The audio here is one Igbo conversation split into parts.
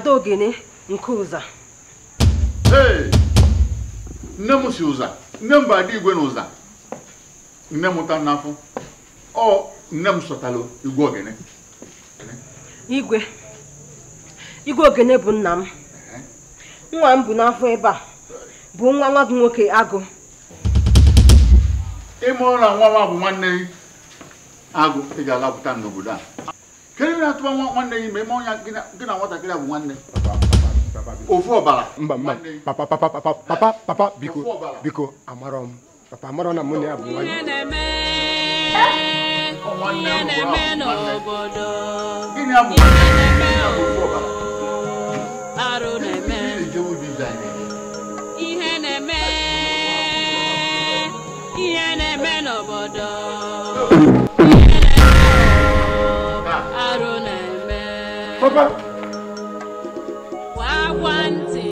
Ada Ogene nke Ụza. Ee, nne m si Ụza, nne m bụ ada igwe na Ụza. Nne m ụta n'afọ, ọ nne m sọtalụ Igwe Ogene. Igwe, Igwe Ogene bụ nna m. Nwa m bụ n'afọ ebe a bụ nwa nwa gị nwoke Agụ. Ịmụrụ na nwa nwa bụ nwanne gị Agụ, ị ga-alapụta n'obodo a. Kedu ihe na-atụba nwanne gị ma ime ọnya gị na nwatakịrị a bụ nwanne? Ofu ọbara. Mba mba, papa papa papa papa papa biko biko amarọ m. Papa amarọ na mụ na ya bụ nwanne. Ihe na-eme ihe na-eme n'obodo. Gịnị abụ ofu ọbara? Arụ na-eme. Ihe na-eme ihe na-eme n'obodo. Ihe na-eme arụ na-eme. Papa. Gwa ntị.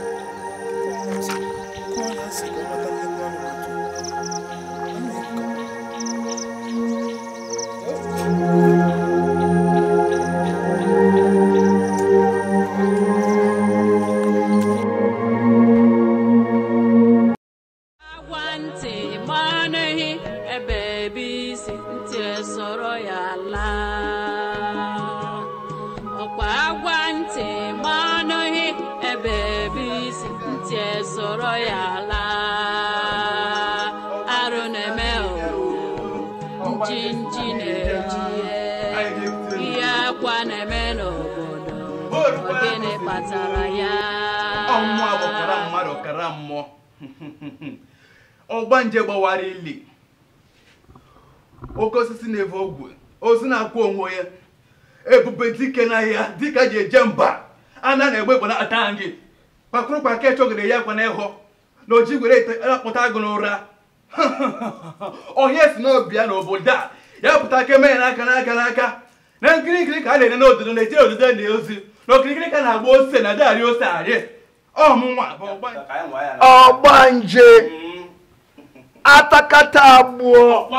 Agwa ntị manụghị ebe ebe isi ntị sọrọ ya laa. Ọkwa agwa ntị manụghị ebe ebe isi ntị sọrọ ya laa. Arụ na-eme o, njinji na-eji ihe akwa na-eme n'obodo, ọ gịnị kpatara ya? Ọnwụ bụ ọkara mmadụ ọkara mmụọ. Ọgbanje gbawara ili. Oke osisi na-evu ogwe, ozu na-akwụ onwe ya. Ebube dike n'ahịa dịka ji eje mba. Ana na-egbe egbe na-ata gị. Kpakụrụkpa ka echọgide ya akwa na ịhụ. Na oji gwere akpụta agụ n'ụra. Ọhịa si n'obi ya n'obodo a. Ya pụta aka eme ya n'aka n'aka n'aka. Na nkirikiri ka a na-ene n'ododo na-eche ododo na ozi. Na okirikiri ka na-agba ose na adịghị ose arị. Ọmụnwa bụ ọgbanje. Ọgbanje. Atakata agbụọ.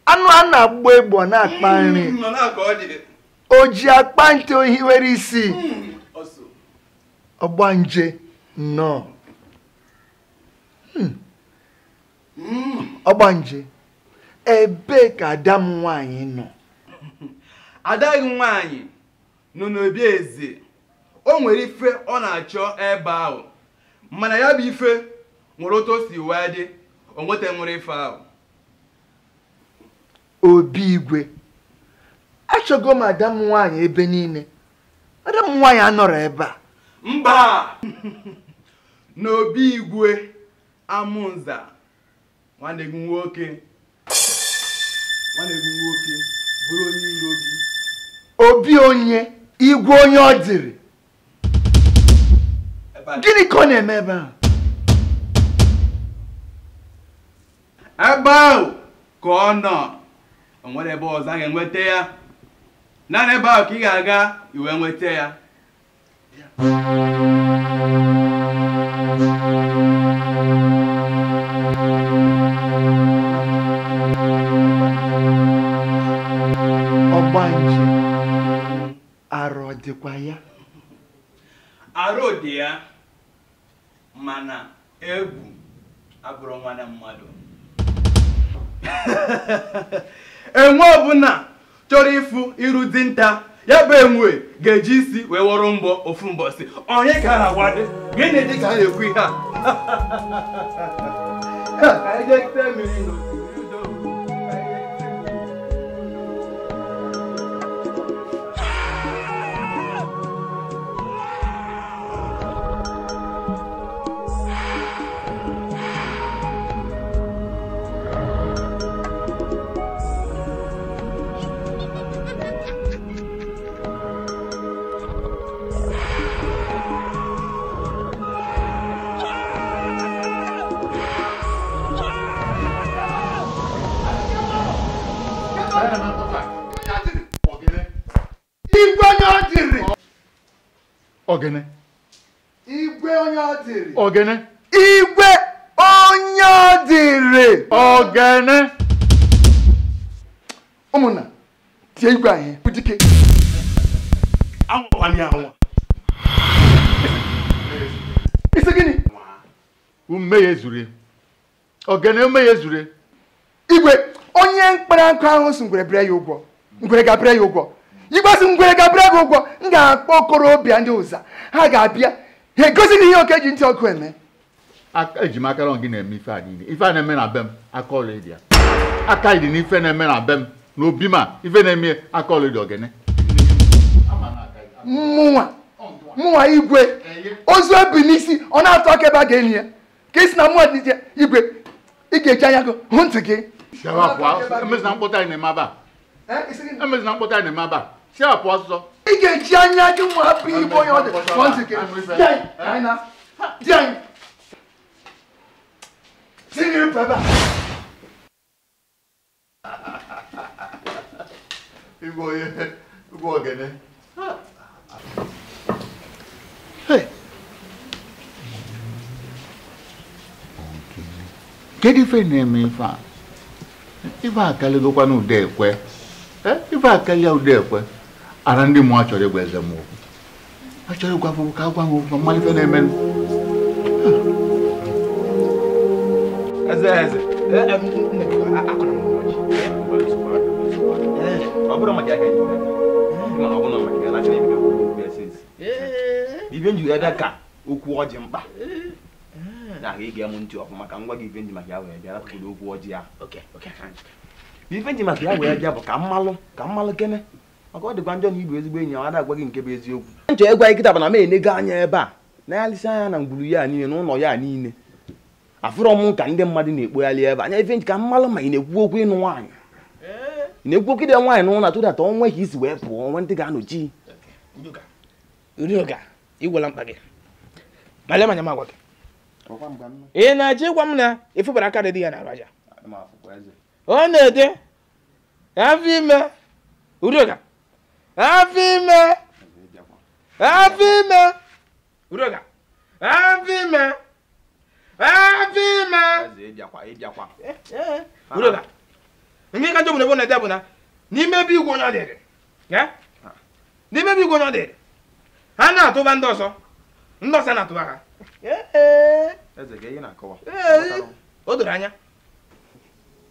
Anụ a na-agba egbo na-akpa nri. O ji akpa ntị ohiwere isi. Ọgbanje nnọọ. Ọgbanje, ebee ka ada m nwaanyị nọ? Ada gị nwaanyị nọ n'obi eze. O nwere ife ọ na-achọ ebe ahụ. Mana ya bụ ife nwere otu o si wee dị, o nweta nwere ife ahụ. Obi igwe, achọgo m ada m nwaanyị ebe niile. Ada m nwaanyị anọrọ ebe a. Mba! N'obi igwe Amụnza, nwanne gị nwoke bụrụ onye iro gị. Obi onye, igwe onye ọ dịrị. Gịnị ka ọ na-eme ebe ahụ? Ebe ahụ ka ọ nọ. O nwere ebe ọzọ a ga-enweta ya. Naanị ebe ahụ ka ị ga-aga iwe nweta ya. Ọgbanje, arụ ọ dịkwa ya? Arụ dị ya, mana egwu abụrụ nwanne mmadụ. Enwe ọbụla chọrọ ịfụ iru dinta, ya bụ enwe ga-eji isi wee wọrọ mbọ ofu mbọsị. Onye ka a na-agwa dị? Gịnị dị ka a na-ekwu ihe a? Ka anyị jee tee mmiri n'osimiri udo. Ogene. Igwe onye ọ dịrị. Ogene. Igwe onye ọ dịrị. Ogene. Ụmụnna, tie igwe anyị, dike. Anwụkwana ya anwa. Isi gịnị? Ume ya ezuru. Ogene ume ya ezuru. Igwe, onye mkpara nkụ ahụ si ngwere bịara ya ụgwọ. Ngwere ga-abịara ya ụgwọ. Igwe si ngwere ga-abịara gị ụgwọ. M ga-akpọ okorobịa ndị ụza. Ha ga-abịa. Ha egosi gị ihe oke ji ntị ọkụ eme. Eji m akara gị na-eme ife a niile. Ife a na-eme na be m, aka ọlụ ịdị ya. Aka ịdị n'ife na-eme na be m. N'obi ma ife na-eme aka ọlụ ịdị ogene. Mụnwa igwe. Ozu ebi n'isi, ọ na-atụ aka ebe a ga-enyi ya. Ka isi na mụnwa dị igwe, ị ga-eji anya gị hụ ntị gị. Emezina mkpọta anyị na-eme aba. Emezina mkpọta anyị na-eme aba. Siapụ ọsọ. Ị ga-eji anya gị nwa bụ igwe onye ọ dị hụ ntị gị. Di anyị. Singiri peba. Igwe ogene. Hey. Kedu ife na-eme ife a? Ife akaligokwa n'ụdị ekwe. Ife akalia ụdị ekwe. Ara ndị mmụọ chọrọ ịgwa eze m okwu. A chọrọ ịgwa m ka agwa m okwu ma ife na-eme. Eze eze. Ọ bụrụ maka ya ka anyị mana ọ bụrụ maka ya na achọrọ ibido okwu esi. Ibe nji ebe ka okwu ọjị mkpa. Na ahụ ige m ntị ọfụma ka m gwa gị ibe nji maka ya wee bịa rapụgodo okwu ọjị ya. Ife nji maka ya wee bịa bụ ka mmalụ kene. Maka ọ dịkwa njọ na ibu ezigbo enyi ya ọ na-agwa gị nke bụ eziokwu. Nchọ ịgwa gị kịta bụ na m enego anya ebe a na ya lisi anya na ngwuru ya niile n'ụlọ ya niile. Afụrọ m ka ndị mmadụ na-ekpogharị ebe anya ife nji ka mmalụ ma ị na-ekwu okwu ịnụ nwaanyị. Ị na-ekwu okwu ịdị nwaanyị n'ụlọ atụdata ọnwa ka isi wee pụọ onwe ndị ga-anọchi. Udoka, igwela mkpa gị. Ma lee manya m agwa gị. Ị na-achọ ịgwa m na ịfụbara aka dị ya na aja. Ọ na-ede afọ ime Udoka. Afọ ime. Afọ ime. Udoka. Afọ ime. Afọ ime. Udoka. Nke ka njọ bụ na ede bụ na n'ime ebe igwe onye ọ dịrị. N'ime ebe igwe onye ọ dịrị. Ha na-atụba ndị ọzọ. Ndị ọzọ na-atụba ha. O doro anya.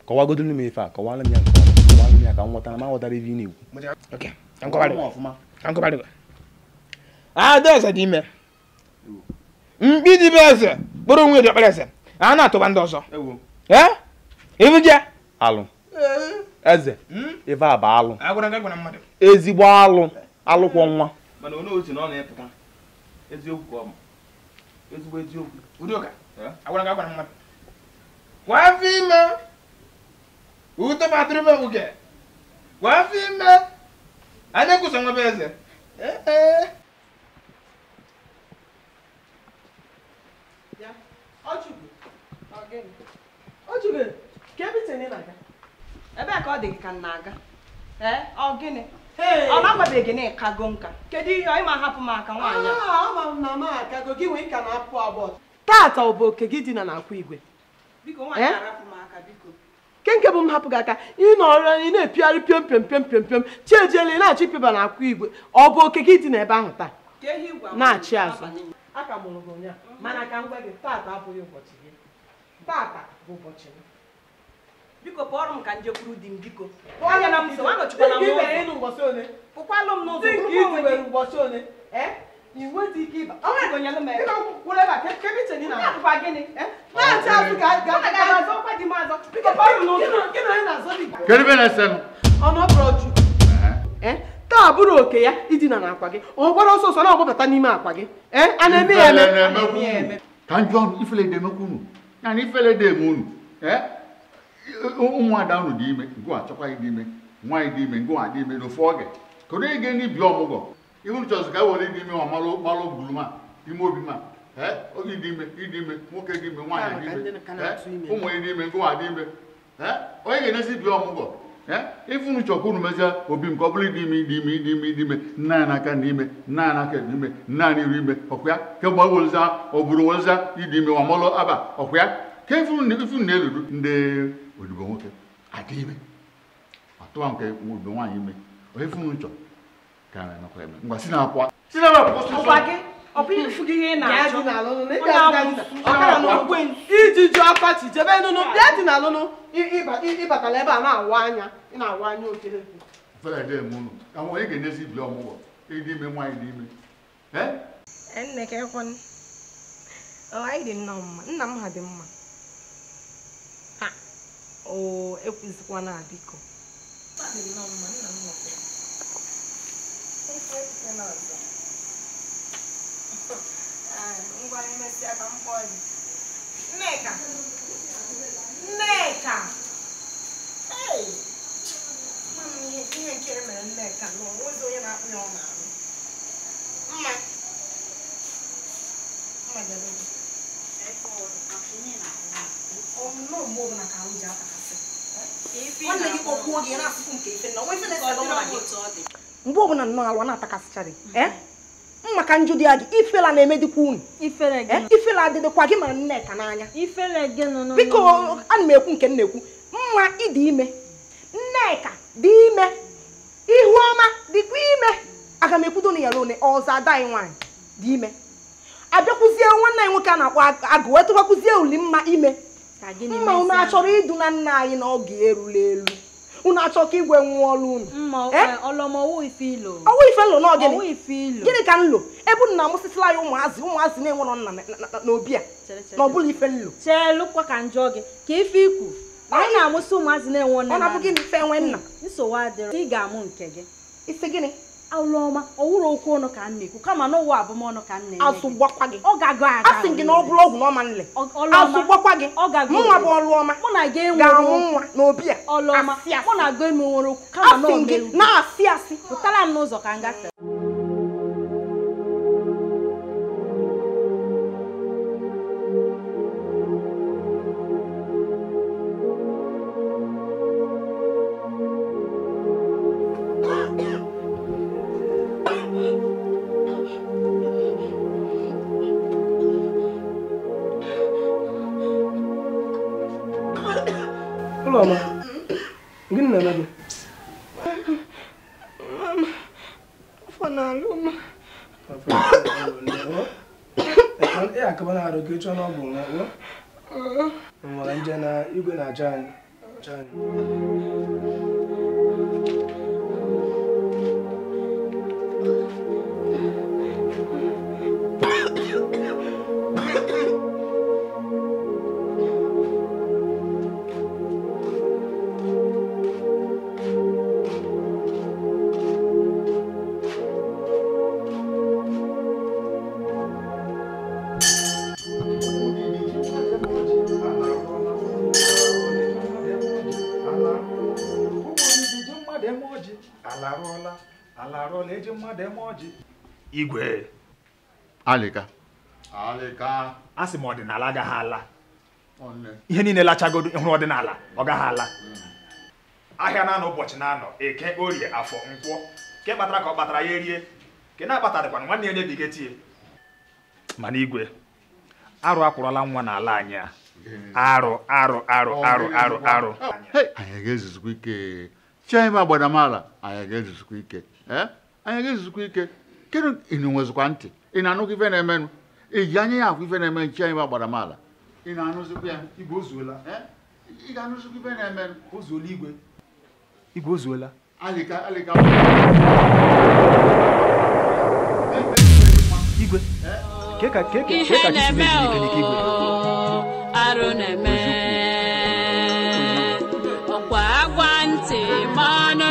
Kọwagodolu m ife a, kọwara m ya nke ọma, kọwara m ya ka m ghọtara, ma ghọtara ife ị na-ekwu. Adaeze dị ime. Mkpi dị be eze kpụrụ onwe dị ọkpara eze. A na-atụba ndị ọzọ. Ịbụ gị? Alụ. Eze, ife a bụ alụ. Ezigbo alụ, alụkwọ nwa. Mana onye otu na ọ na-epụta. Eziokwu ka ọ ma. Ezigbo eziokwu. Udoka, agwara gị agwara mmadụ. Kwa afọ ime. Uto batụrụ m oge. Kwa afọ ime. Anya kwụsọ nwa be eze. Ochugo, ka ebe ị na-aga? Ebee ka ọ dị gị ka m na-aga? Ọ gịnị? Ọ na-agwabeghị na ịkago nka. Kedu ihe ọ ịma hapụ m aka nwaanyị a? Ama m na m akago gị nwee ka na-apụ agbọ. Tata ọ bụ oke gị dina na-akwa igwe. Biko nwaanyị arapụ m aka biko. Ke nke bụ m hapụ gị aka ị nọrọ ị na-epigharị piom piom piom piom piom chi ejiela ị na-achọ ịpịba na-akwa igwe. Ọ bụ oke gị dina ebe ahụ taa? Na-achị azụ. Aka mụrụ gị ụnyaahụ mana ka m gwa gị tata abụghị ụbọchị gị. Tata bụ ụbọchị m. Biko kpọrọ m ka m jekwuru di m biko. Anya na m so anọchikwala m n'ụzọ. Pụkwalụ m n'ụzọ. Dị ka i nwere ụbọchị ole? I nwedị ike ịba. Ọ nwere gonyelụ m ebe. Kwụrụ ebe a ka ebe iche na ị na-akpụkwa gịnị? Na-achị azụ ka ga azọkwa di m azọ. Biko kpọrọ m n'ụzọ. Gị na onye na-azọ di? Kedu ebe na-esenụ? Ọnụ ọ bụrụ ọjụ. Taa bụrụ oke ya idina n'akwa gị. Ọ gbara ọsọ ọsọ na-ọgbabata n'ime akwa gị. A na-eme ya eme. Ka njọ ifele dị emekwa unu. Ya na ifele dị eme unu. Ụmụada unu dị ime, ngụ achọkwa ịdị ime, nwaanyị dị ime, ngụ adị ime n'ofu oge. Kedu ihe ga-ebi ọmụgwọ? Ihu chọzụ ka e were ịdị ime ma malụ gburu ma ime obi ma oge ịdị ime, nwoke dị ime, nwaanyị dị ime, ụmụ ịdị ime, ngụ adị ime. Onye ga-enesi bi ọmụgwọ? Ife unu chọkwa unu mezie obi m ka ọ bụrụ ịdị ime ịdị ime ịdị ime ịdị ime nna ya n'aka na ime nna ya n'aka na ime nna ya n'iru ime ọkwa ya kemgbe ọ welụza ọ bụrụ welụza ịdị ime ma malụ aba ọkwa ya ka ife unu na-eludu ndị odibo nwoke adị ime atụwa nke odibo nwaanyị ime onye ife unu chọ ka a na-emekwa eme ngwa si na akwa si na akwa ọkwa gị Ọ bụ ifu gị ihe ị na-achọ. Ijiji ọkọchị jebe nụnụ bịa dị n'alụnụ ịbatala ebe a na-awa anya ị na-awa anya okere. Nne ka ekwe anyị dị nnọọ mma, nna m ha dị mma. Ha o ekwuzikwana biko. Dị nnọọ mma, nna m nọkwa. Ngwa emesịa ka m kpọọ gị. Nneka! Nneka! Hey! Mma m ihe nke mere Nneka na onwezi onye na-akpụ ya ọ na-arụ. Mma! Mma bịara gị. Mgbe ọbụla nnọọ alụ na-atakasịcha gị mma ka njụ dị ya gị ifela na-emedikwa unu ifela adịdịkwa gị ma Nneka n'anya biko ana m ekwu nke m na-ekwu mma ịdị ime Nneka dị ime Ihuọma dịkwa ime aga m ekwudo na ya one ọzọ ada anyị nwaanyị dị ime abịakwuzie nwanne anyị nwoke a na-akpọ agụ wee tụbakwuzie uli mma ime mma unu achọrọ idu na nna anyị na oge erula elu unu achọ ka igwe nwụọ ọlụ unu ọwụ ife nlo na ọgịnị gịnị ka nlo ebe unu na-amụsịsịla ya ụmụazị ụmụazị na-enwerọ nna n'obi a na ọ bụla ife nlo chelụkwa ka njọ gị ka ife ikwu anyị na-amụsị ụmụazị na-enwe nna ọ na-abụ gịnị ife enwe nna nsogbu adịrọ ị ga-amụ nke gị isi gịnị Ụlọma ọwụrụ okwu ọnụ ka m na-ekwu kama na ụwa abụmọnụ ka m na-enye azụ gbakwa gị ọ ga-agụ aga asị gị na ọ bụrụ ọgwụ na ọma nle azụ gbakwa gị mụnwa bụ Ọlụọma mụ na gị ga-amụ nwa n'obi a Ọlụọma mụ na gị enwere okwu kama na asị gị na-asị asị pụtara m n'ụzọ ka m gafee. Ụlọma, gịnị na-eme gị? Mama, afọ na-alụ m. Ị akaba na-arụ ka ịchọ n'ọgwụ nwa. Nwere nje na igwe na-acha anyị. Igwe alịka alịka a sị m ọdịnala agaghị ala ihe niile lachagodo ịhụrụ ọdịnala ọ gaghị ala ahịa na-anọ ụbọchị na-anọ eke orie afọ nkwọ nke kpatara ka ọ kpatara ya erie nke na-akpatarakwana nwanne ya nyebiga tie mana igwe arụ akwụrụla nwa n'ala anyị a arụ arụ arụ arụ arụ arụ anyị ga-ezuzukwa ike chianyị agbadamala anyị ga-ezuzukwa ike anyị ga-ezuzukwa ike kedu ị nwezikwa ntị ị na-anụkwa ife na-emenụ eji anya ya akwụ ife na-eme nchi anyị agbadamala ị na-anụzikwa ya igwe ozuola ị ga-anụzikwa ife na-emenụ ozuola igwe igwe ozuola alịka alịka igwe ka ihe na-eme arụ na-eme ọkwa agwa ntị ma ọnụ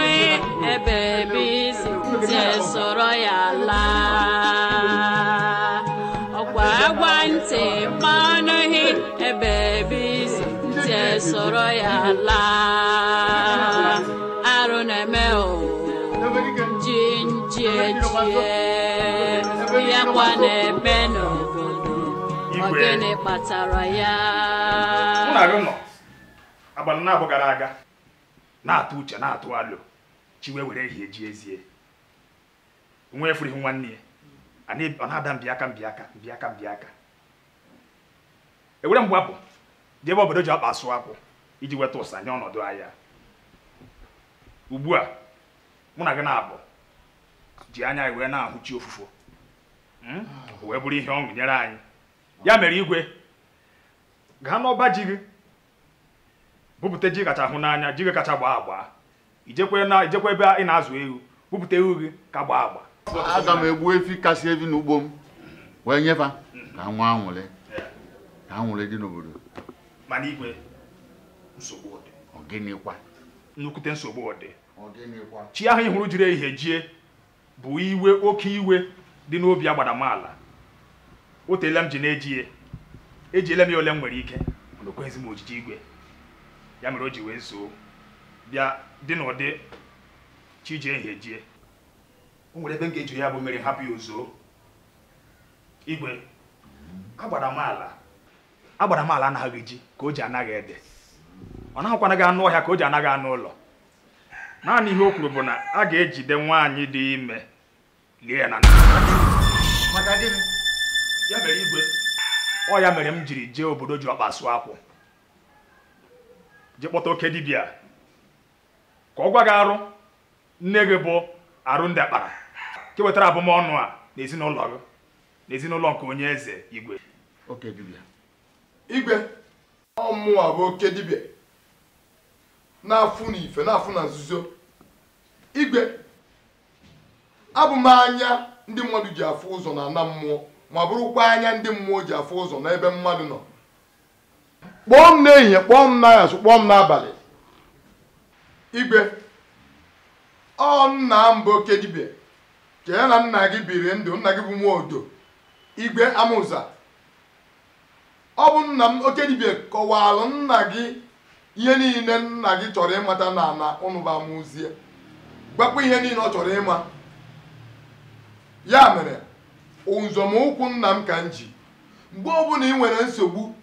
ebe ebe isi ntị sọrọ ya laa ọkwa agwa ntị ma ọnụghị ebe ebe isi ntị sọrọ ya laa arụ na-eme o ji nji ejie ya kwa na-eme n'obodo ọ gịnị kpatara ya mụ na gị nọ abalị na-abụ gara aga na-atụ uche na-atụ alo chi wee were ehihie ji ezie nwa efuru ihu nwanne ya ọ na-ada mbịaka mbịaka mbịaka mbịaka ewere mgbapụ jebe obodo ji ọkpa asụ akwụ iji weta ụsa nye ọnọdụ ahịa ugbu a mụ na gị na-abụ ji anya wee na-ahụ chi ofufo O wee bụrụ ihe ọṅụ nyere anyị. Ya mere igwe, gaa n'ọba ji gị, bupụta ji kacha hụ n'anya, ji gị kacha gbaa agba. Ijekwe ebe ị na-azụ ewu, bupụta ewu gị ka gbaa agba. Aga m egbu efi kasị efi n'ugbo m wee nyefa ka nwa anwụle ka anwụle dị n'obodo. Mana igwe, nsogbu dị. Ọgịnịkwa? Nnukwute nsogbu dị. Ọgịnịkwa? Chi ahụ ị hụrụ jiri ehihie jie bụ iwe, oke iwe dị n'obi agbadamala. O teela m ji na-eji ya, ejiela m ya ole m nwere ike, mana o kweghịzi m ojiji igwe. Ya mere o ji wee zoo bịa dị n'ụdị chi ji ehihie jie. O nwere ebe m ga-eji ya bụ mere hapụ ya ozoo. Igwe, agbadamala anaghị ji ka o ji anaghị ede. Ọ naghịkwana gị anụ ọhịa ka o ji anaghị anụ ụlọ. Naanị ihe o kwuru bụ na a ga-ejide nwaanyị dị ime lie ya na maka gịnị? Ya mere igwe, ọ ya mere m jiri jee obodo ji ọkpa sụọ akwụ, jee kpọta oke dibịa ka ọ gwa gị arụ nne gị bụ arụ ndị akpara ka wetara abụmọnụ a n'ezinụlọ gị, n'ezinụlọ nke onye eze igwe. Oke dibịa. Igwe, ọ mụnwa bụ oke dibịa na-afụ n'ife, na-afụ na nzuzo. Igwe, abụ m anya ndị mmadụ ji afụ ụzọ na ana mmụọ, ma bụrụkwa anya ndị mmụọ ji afụ ụzọ n'ebe mmadụ nọ. Kpọọ m n'ehihie, kpọọ m n'anyasụ, kpọọ m n'abalị. Igwe, ọ nna m bụ oke dibịa ka ya na nna gị biri ndụ, nna gị bụ Nwodo Igwe Amụza. Ọ bụ nna m oke dibịa kọwalụ nna gị ihe niile nna gị chọrọ ịmata na ana ụnụ bụ amụzie, gwakwa ihe niile ọ chọrọ ịma. Ya mere nzọmụkwụ nna m ka m ji. Mgbe ọbụla ị nwere nsogbu,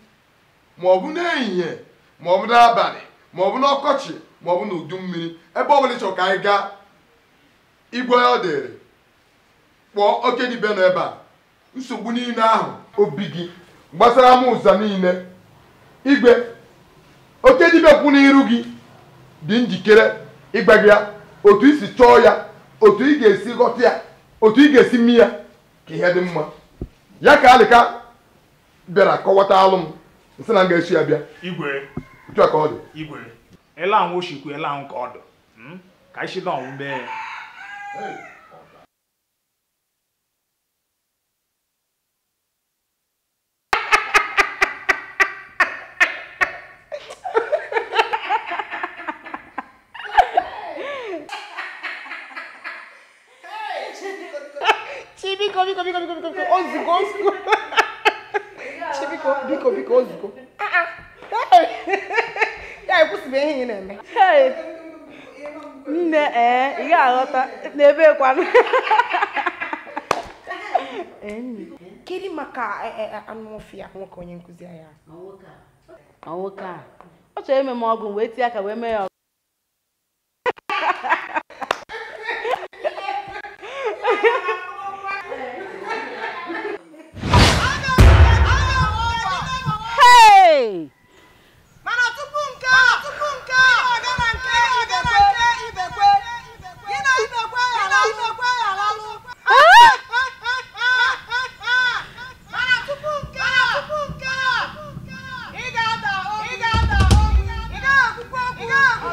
ma ọ bụ n'ehihie, ma ọ bụ n'abalị, ma ọ bụ n'ọkọchị, ma ọ bụ n'udu mmiri, ebe ọbụla ị chọrọ ka anyị gaa, igwe ọ dịrị, kpọọ oke dibịa nọ ebe a. Nsogbu niile ahụ obi gị gbasara Amụza niile, igwe, oke dibịa kwụ n'iru gị dị njikere ịgwa gị ya otu i si chọọ ya, otu ị ga-esi ghọta ya, otu ị ga-esi mi ya ka ihe dị mma. Ya ka alịka bịara kọwata alụ m nsị na m ga-esi ya bịa. Igwe, otu a ka ọ dị. Igwe, ele anwụ oshikwu ele anwụ ka ọ dị. Ka isi na ọnwụ mee. Biko, biko, biko, biko, biko, ozugbo, ozugbo. Biko, biko, biko, ozugbo. Ya ekwusịbe ihe ị na-eme. Nne, ị ga-aghọta n'ebe kwanụ. Kedu maka anụ ọfịa nwoke onye nkụzi ya? Nwoke a. Ọ chọrọ ime m ọgụ wee tie aka wee mee ya ọgụ. Mana tupu nke a aga na nke Ibekwe, gị na Ibekwe alalụ. Mana tupu nke a ị ga-ada obi, ị gaghị ekwukwa okwu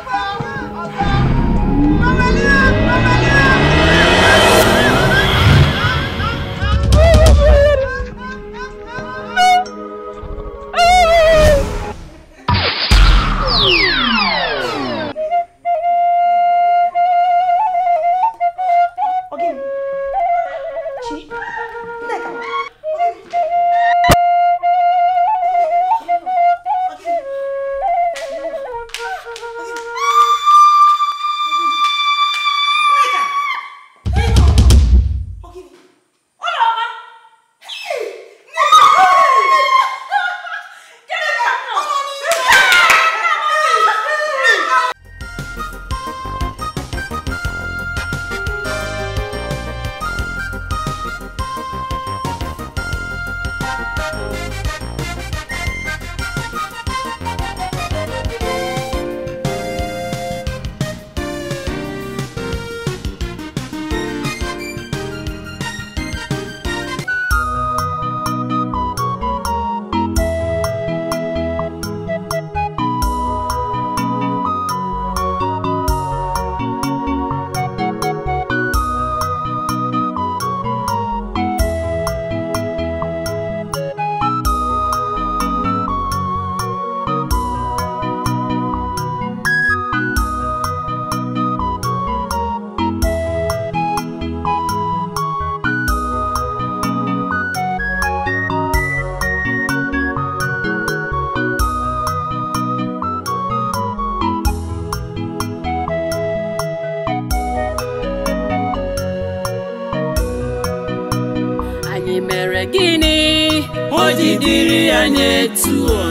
ji dịrị anyị etu a?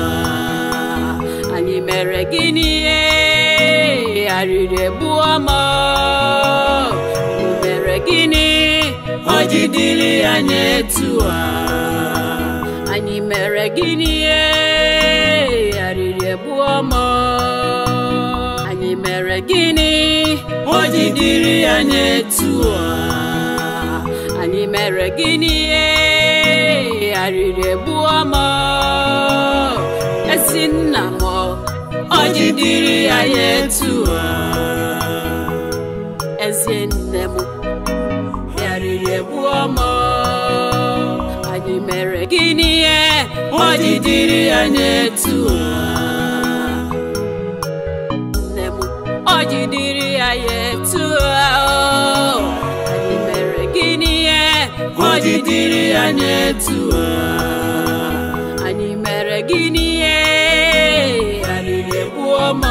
Anyị mere gịnị? Arịrị egbuo m. Mere gịnị o ji dịrị anyị etu a? Anyị mere gịnị? Arịrị egbuo m. Anyị mere gịnị o ji dịrị anyị etu a? Anyị mere gịnị? Arịrị egbuo m. Ezi nna m, o ji dịrị anyị etu a. Ezi nne m, arịrị egbuo m. Anyị mere gịnị o ji dịrị anyị etu a? Nne m, o ji dịrị anyị etu a. Anyị mere gịnị o ji dịrị anyị etu a? Anyị mere gịnị? Arịrị egbuo m.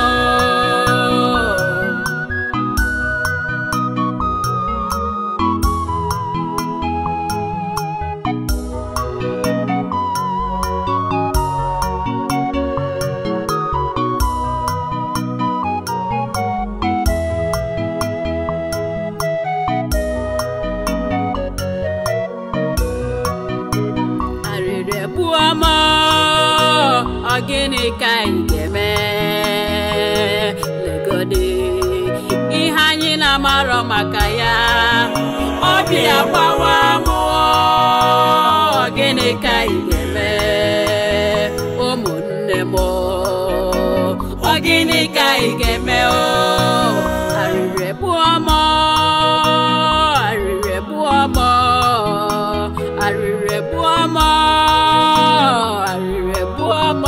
Gịnị ka anyị ga-eme? Legodi ihe anyị na-amarọ maka ya, obi agbawa mụọ. Gịnị ka anyị ga-eme ụmụnne m? Ọ gịnị ka anyị ga-eme? O arịrị egbuo m, arịrị egbuo m, arịrị egbuo m, arịrị egbuo m.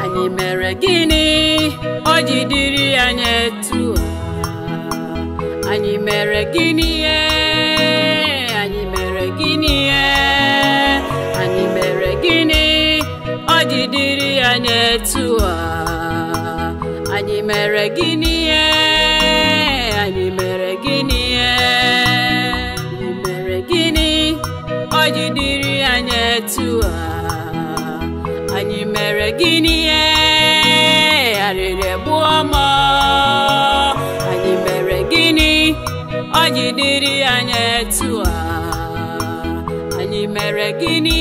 Anyị mere gịnị o ji dịrị anyị etu a? Anyị mere gịnị? Anyị mere gịnị? Anyị mere gịnị o ji dịrị anyị etu a? Anyị mere gịnị? Anyị mere gịnị? Anyị mere gịnị o ji dịrị anyị etu a? Anyị mere gịnị? Arịrị egbuo m. Anyị mere gịnị o ji dịrị anyị etu a? Anyị mere gịnị?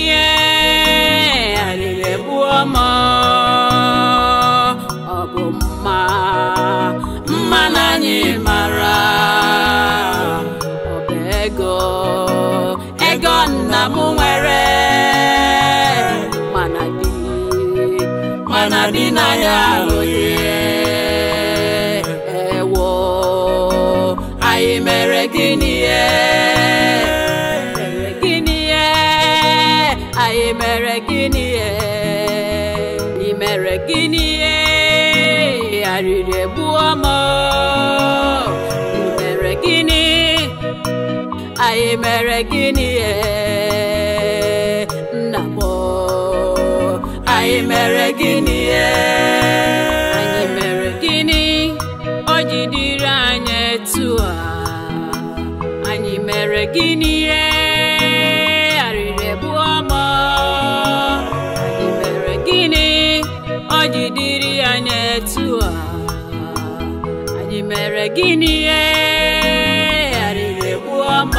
Arịrị egbuo m. Ọ bụ mma mma na anyị mara, ọ bụ ego ego nna m nwere, mana di na ya alụghị. Ewo, anyị mere gịnị? Mere gịnị? Anyị mere gịnị? Anyị mere gịnị? Arịrị egbuo m. Mere gịnị? Anyị mere gịnị? Nna m, anyị mere gịnị? Anyị mere gịnị o ji dịrị anyị etu a? Anyị mere gịnị? Arịrị egbuo m. Anyị mere gịnị o ji dịrị anyị etu a? Anyị mere gịnị? Arịrị egbuo m.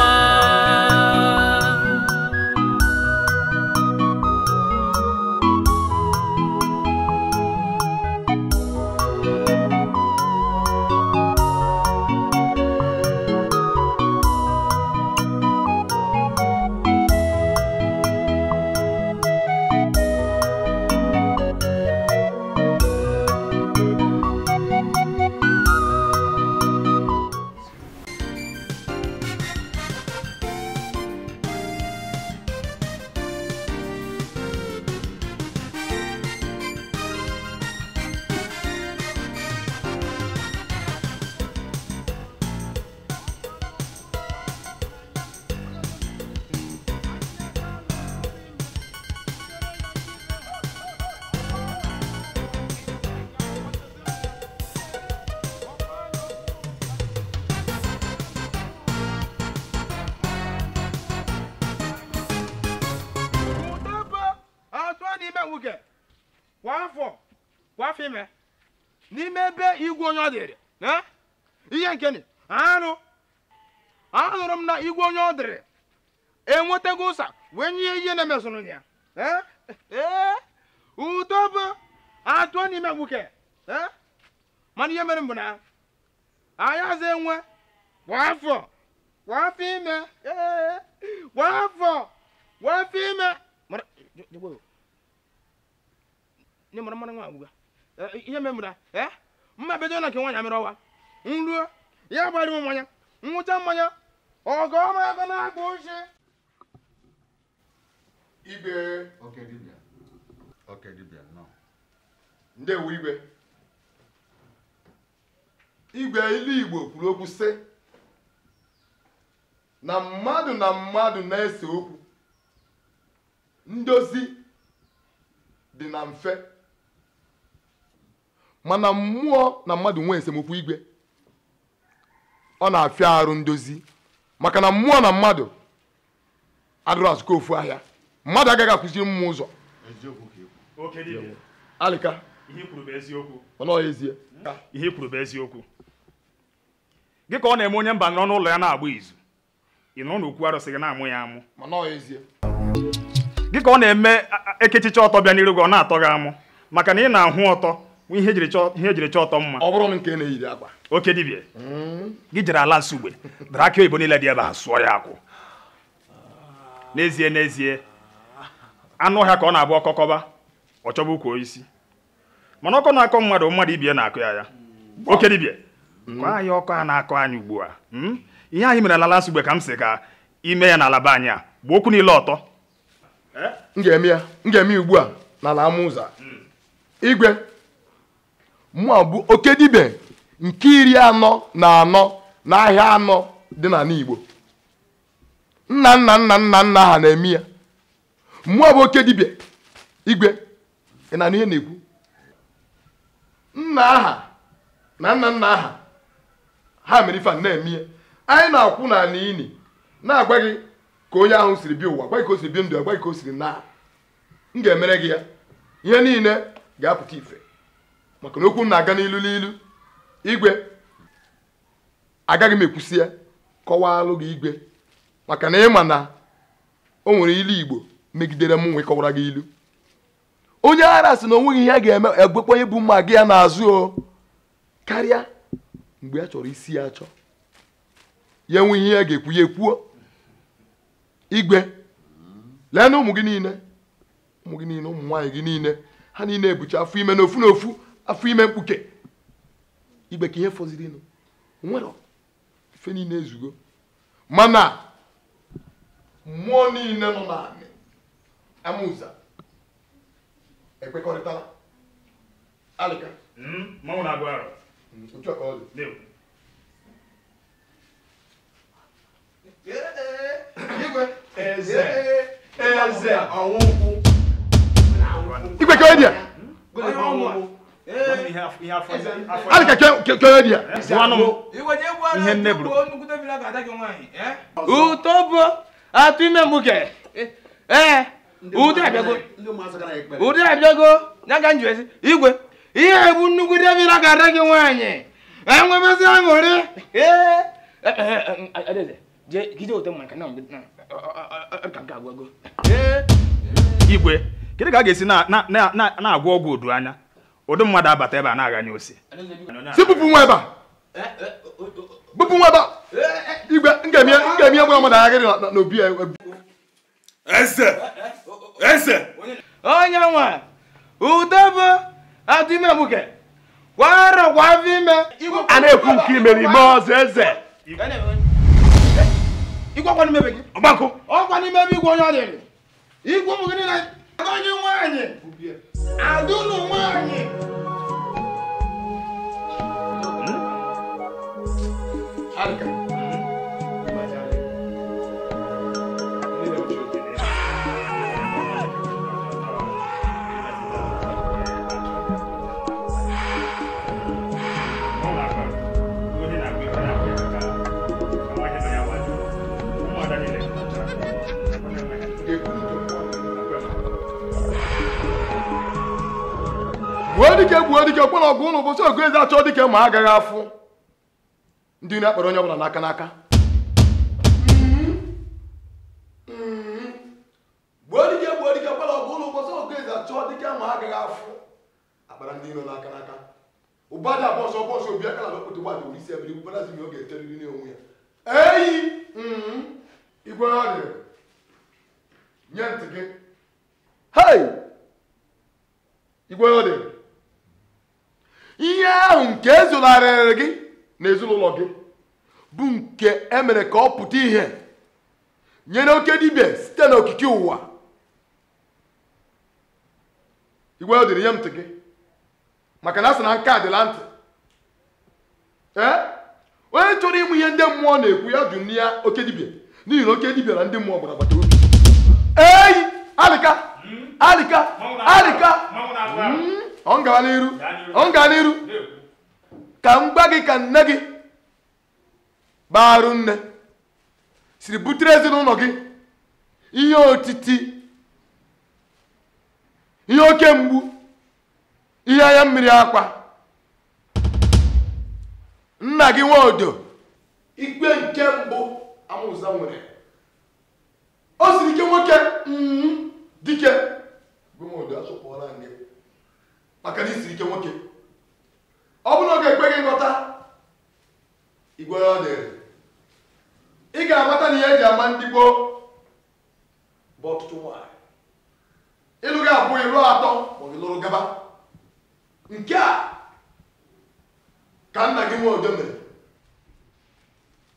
Kwa afọ ime n'ime ebe igwe onye ọ dịrị ihe nke ni anụrụ m na igwe onye ọ dịrị enwetago ụsa wee nye ihe na-emesụrụ ya udo bụ atụ n'ime nwoke mana ihe mere m bụ na anyị azụ enwe kwa afọ ime kwa afọ ime ne mara mara nwa agwụga ihe mere m na mma bedo na nke nwaanyị amịrị ọwa nruo ya gbara m mmanya nwụcha mmanya ọgọ ọma ego na-akpa oche. Igwe Oke dibịa nọ. Ndewo igwe. Igwe ilu Igbo kwuru okwu sị na mmadụ na-ese okwu ndozi dị na mfe mana mmụọ na mmadụ nwee esemokwu igwe ọ na-afịa arụ ndozi maka na mmụọ na mmadụ adịrọ azụkọ ofu ahịa mmadụ agaghị akụziri mmụọ ụzọ. Alika ihe kwuru bụ eziokwu. Ọ nọghị ezie. Ihe kwuru bụ eziokwu. Gị ka ọ na-eme onye mba nọ n'ụlọ ya na-agba izu ị nọ n'okwu arụsị gị na-amụ ya amụ. Mana ọ ezie. Gị ka ọ na-eme ekechicha ọtọ bịa n'iru gị ọ na-atọ gị amụ maka na ị na-ahụ ọtọ ihe ejiri chọọ ọtọ mma. Ọ bụrụ m nke na-eyiri akwa. Oke dibịa gị jere ala Nsugbe dara aka oyibo niile dị ebe a sụọ ya akwụ. N'ezie n'ezie anụ ọhịa ka ọ na-abụ ọkọkọba ọ chọba ukwu osisi mana ọkọ na-akọ mmadụ mmadụ ibie na-akụ ya ya. Oke dibịa kọọ anyị ọkọ a na-akọ anyị ugbu a ihe anyị mere n'ala Nsugbe ka m sị ka ime ya n'ala be anyị a bụ okwu niile ọtọ. M ga-eme ugbu a n'ala Amụza. Igwe mụ bụ oke dibịa nke 44 n'ahịa anọ dị n'ala Igbo. Nna nna nna nna nna ha na-eme ya. Mụ bụ oke dibịa igwe ị na ihe na-ekwu nna aha na nna nna aha ha mere ife a na-eme ya. Anyị na-akwụ n'ala ini na-agwa gị ka onye ahụ siri bịa ụwa, gwa gị ka o siri bịa ndụ, gwa gị ka o siri na m ga-emere gị ya. Ihe niile ga-apụta ife maka na okwu m na-aga n'ilu n'ilu. Igwe agaghị m ekwusi ya kọwaalụ gị igwe maka na ịma na o nwere ilu Igbo megidere m nwe kọwara gị ilu. Onye ara sị na onweghị ihe a ga-eme egwekwa onye bụ mma gị ya n'azụ o karịa mgbe ya chọrọ isi ya achọ ya enweghị ihe a ga-ekwu ya ekwuo. Igwe lee na ụmụ gị niile ụmụ nwaanyị gị niile ha niile ebucha afọ ime n'ofu n'ofu afọ ime mkpuke. Igwe ka ihe fọzirinụ nwere ife niile ezugo mana mmụọ niile nọ n'anị Amụza ekwekọrịtala. Alika mmanwụ na-agụ arọ. Otu a ka ọ dị. Igwe eze eze ọnwụnkwụ. Igwe ka ọ dị ya. Alika ka ọ dị ya. Ihe nne buru. Uto bụ atụ ime mgbuke. Udo abịago ya ka nju esi igwe ihe bụ nnukwu debira ga-ada gị nwaanyị enwebezi aṅụrị. Igwe kedu ka a ga-esi na-agwọ ọgwụ odu anya ụdị mmadụ abata ebe a na-aghanye ose si bupụ nwa ebe a bupụ nwa ebe a. Igwe m ga-eme ihe gbara mmadụ agha gị n'obi ya. Eze eze onye nwa udo bụ atụ ime mgbuke kwara kwa afọ ime a na-ekwu nke imere ime ọzọ eze. Igwe ọkwa n'ime be gị ọgbakọ ọkwa n'ime ebe igwe onye ọ dịrị igwe ụmụ gị niile onye nwaanyị adụnụ nwaanyị. Alika Gbuo dike gbuo dike kwere ọgụ ụlọ ụbọchị ọgụ eze achọ dike ma agaghị afụ. Ndị na-akpọrọ onye ọbụla n'aka n'aka. Gbuo dike gbuo dike kwere ọgụ ụlọ ụbọchị ọgụ eze achọ dike ma agaghị afụ. Akpara ndị iro n'aka n'aka. Ụbada bọsọ bọsọ obi aka na lokpụtụ gbada isi ebiri ụbada zi na oge eteriri n'onwe ya. Eyi! Igwe ọ dị. Nye ntị gị. Hei! Igwe ọ dị. Ihe ahụ nke ezolarịrị gị na ezinụlọ gị bụ nke emere ka ọ pụta ihe nyere oke dibịa site n'okike ụwa. Igwe ọ dịrị nye ntị gị maka na a sị na nke a dịla ntị. Ee, onye chọrọ ịmụ ihe ndị mmụọ na-ekwu ya jụ nne ya oke dibịa n'ihi na oke dibịa na ndị mmụọ gbara agbata obi. Eyi! Alịka! Alịka! Alịka! Ọ ngawa n'iru, ọ ngawa n'iru. Ka m gwa gị ka nne gị barụ nne siri butere ezinụlọ gị ihe otiti, ihe oke mgbu, ihe anya mmiri akwa. Nna gị Nwodo ikpe nke mbụ Amụza nwere o siri ike nwoke dike bụ Nwodo achọpụọla gị maka na isiri ike nwoke. Ọ bụrụ na ọ ga-ekwe gị nghọta, igwe ọ dịrị ị ga-amata na ihe eji ama ndị gboo bụ ọtụtụ nwaanyị. Ịlụ gị abụọ, ịlụ atọ ma ọ bụ lụrụ gaba. Nke a ka nna gị Nwodo mere.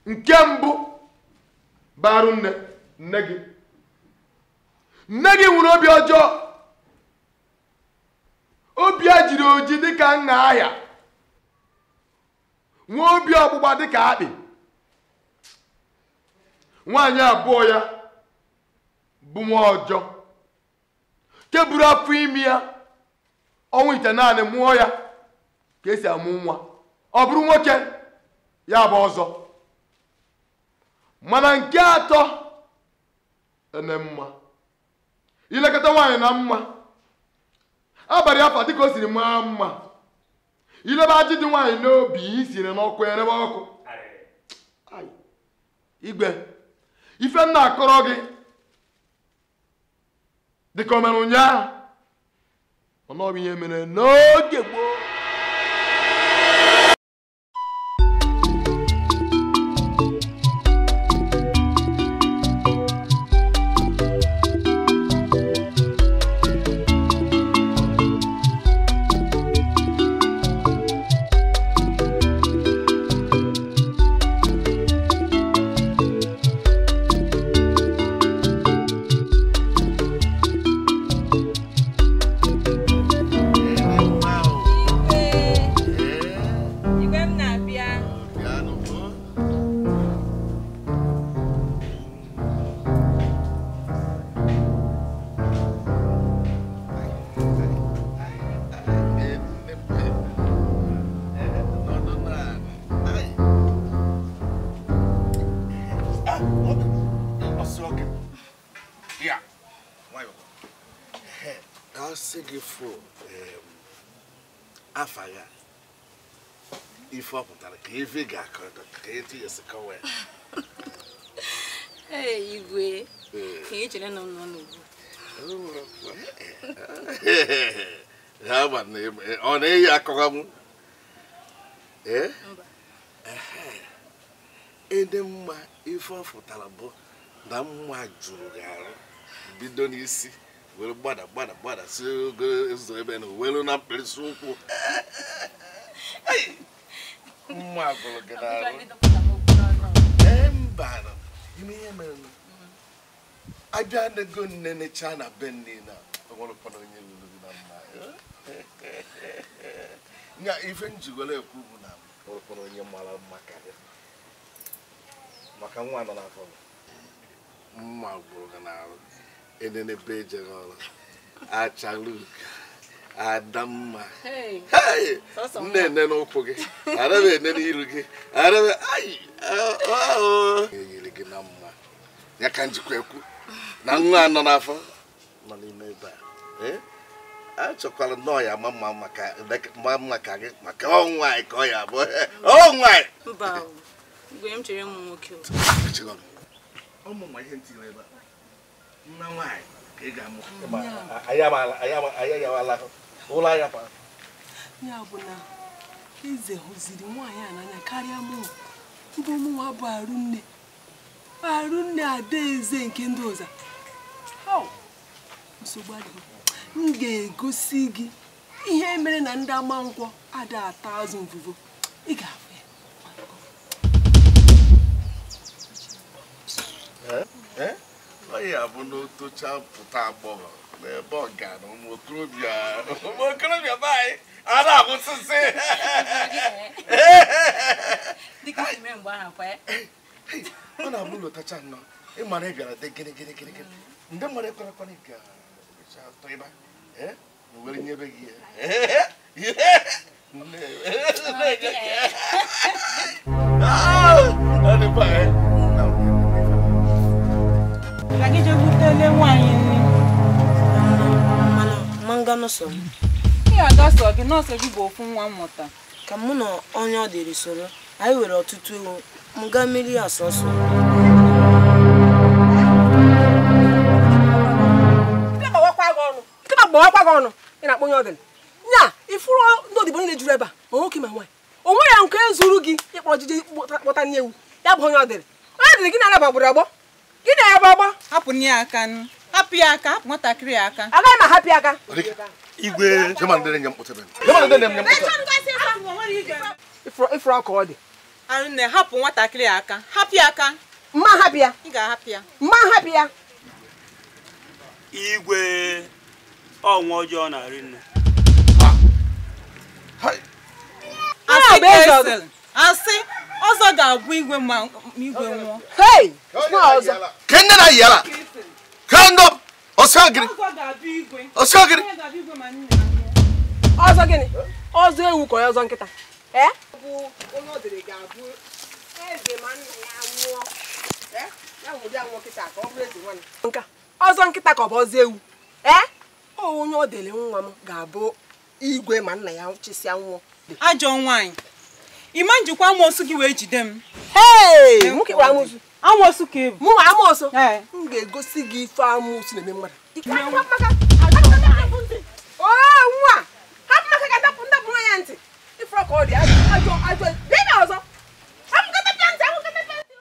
Nke mbụ barụ nne nne gị. Nne gị nwere obi ọjọọ. Obi a jiri oji dịka nna ahịa, nwee obi ọgbụgba dịka akpị. Nwaanyị abụọ ya bụ nwa ọjọọ nke buru afọ ime ya ọnwa ite naanị mụọ ya ka esi amụ nwa. Ọ bụrụ nwoke ya bụ ọzọ. Mana nke atọ ene mma ilekọta nwaanyị na mma abalị afa dịka o siri maa mma ilebe ajị dị nwaanyị n'obi isiri n'ọkụ erebe ọkụ. Igwe ife m na-akọrọ gị dịka o mere ụnyaahụ mana ọ bụ ihe mere n'oge gboo. Ife ọ pụtara ka ife ga-akọ ka etu ya si kọwa ya. Ee, Igwe, ka ị chere na m nọ n'ugwu. Ọ na-eyi akọwa m? Ee? Ede mma ife ọ pụtara bụ na mma jụrụ gị arụ bido n'isi were gbada gbada gbada si ogo ụzọ ebe na were na mkpirisi ụkwụ. Mma gwụrụ gị n'arụ. Ee, mba, ime ihe mere abịa nego nnenecha na be nne na onwerekwana onye lụrụ gị na mma. Nya ife njiwere ekwu bụ na onwerekwana onye mara mma karịa maka nwa nọ n'afọ. Mma gwụrụ gị n'arụ. Enene be ejere ọrụ achaluk Adamma. Hey. Nne n'ụkwụ gị. Arabe ene n'iru gị. Arabe ai. Oh. Eyiri gị na mma. Ya ka njikwa ekwu. Na nwa anọ n'afọ nọ n'ime ebe a. Eh? Achọkwara nnọọ ya ama mma maka mma ka gị maka ọ nwaanyị ka ọ ya bụ ọ nwaanyị. Mba, mgbe m chere ụmụ nwoke. Ụmụ ma ihe ntinyere ebe a. Nna nwaanyị ka ị ga-amụ. Anyị ụlọ anya pa. Ya bụ na eze hụziri nwaanyị a n'anya karịa mụ. Mbụ mụnwa bụ Arụnne. Arụnne Adaeze nke ndị ọzọ. Nsogbu adịghị. M ga-egosi gị ihe mere na ndị Amankwọ ada ata azụ mvuvo. Ị ga-afụ ya. Ọ ya bụ na otocha pụta agbọghọ n'ebe ọ ga na ụmụ okorobịa be anyị a na-akwụsịsị. Ọ na-abụ lotacha nnọọ ịmara ị bịara dị gịnị gịnị gịnị gịnị ndị mmadụ ekwerekwana ị ga-echa atọ ịba were nyebe gị ya. Ka gị jee butele nwaanyị nri. Mana manga nọsọ m. Ị ga-aga sọ gị, nọọsụ gị bụ ofu nwa mmụta. Ka mụ na onye ọ dịrị soro, anyị nwere ọtụtụ ewu, m gaa mmiri ya sọsọ. Nkịta gbawakwa gị ọnụ, ị na-akpọ onye ọ dịrị. Nya, ifuru ndị odibo niile juru ebe a, ma nwoke ma nwaanyị. O nweghị ya nke zuru gị ịkpọrọ jiji kpọta nne ewu, ya bụ onye ọ dịrị. Onye dịrị gị na-anaba gburu agbọ. Gị na-ebe agbọ. Hapụ ya aka. Hapụ ya aka, hapụ nwatakịrị ya aka. Agaghị m ahapụ ya aka. Igwe. Ifuru ọka ọ dị. Arụnne, hapụ nwatakịrị aka. Hapụ ya aka. Mma hapụ ya. Ị ga-ahapụ ya. Mma hapụ ya. Igwe ọnwa ọjọọ na-arị nne. Asị ọzọ ga-abụ igwe ma igwe nwụọ. Hey! Ọzọ. Kenne na yala. Kendo osogiri. Osogiri. Ọzọ gịnị? Ọzọ ewu ka ọzọ nkịta. Eh? Bụ onye ọ dịrị ga-abụ eze ma nna ya nwụọ. Eh? Ya nwụrụ ya nwụọ kịta ka ọ bụrụ eze nwanne. Nka. Ọzọ nkịta ka ọ bụ ọzọ ewu. Eh? Onye ọ dịrị nwa m ga-abụ igwe ma nna ya chịsịa nwụọ. Ajọ nwaanyị. Ịma njikwa amoosu gị wee jide m. Hey! Nwoke gwara amoosu. Amoosu ka ebu. Mụ nwa amoosu. M ga-egosi gị ife amoosu na-eme mmadụ. Oo, nwa! Hapụ maka ka ndapụ ndapụ ya ntị. Ifuru ka ọ dị ajọ ajọ. Bịa na ọzọ. Hapụ nkata pịa ntị, hapụ nkata pịa ntị.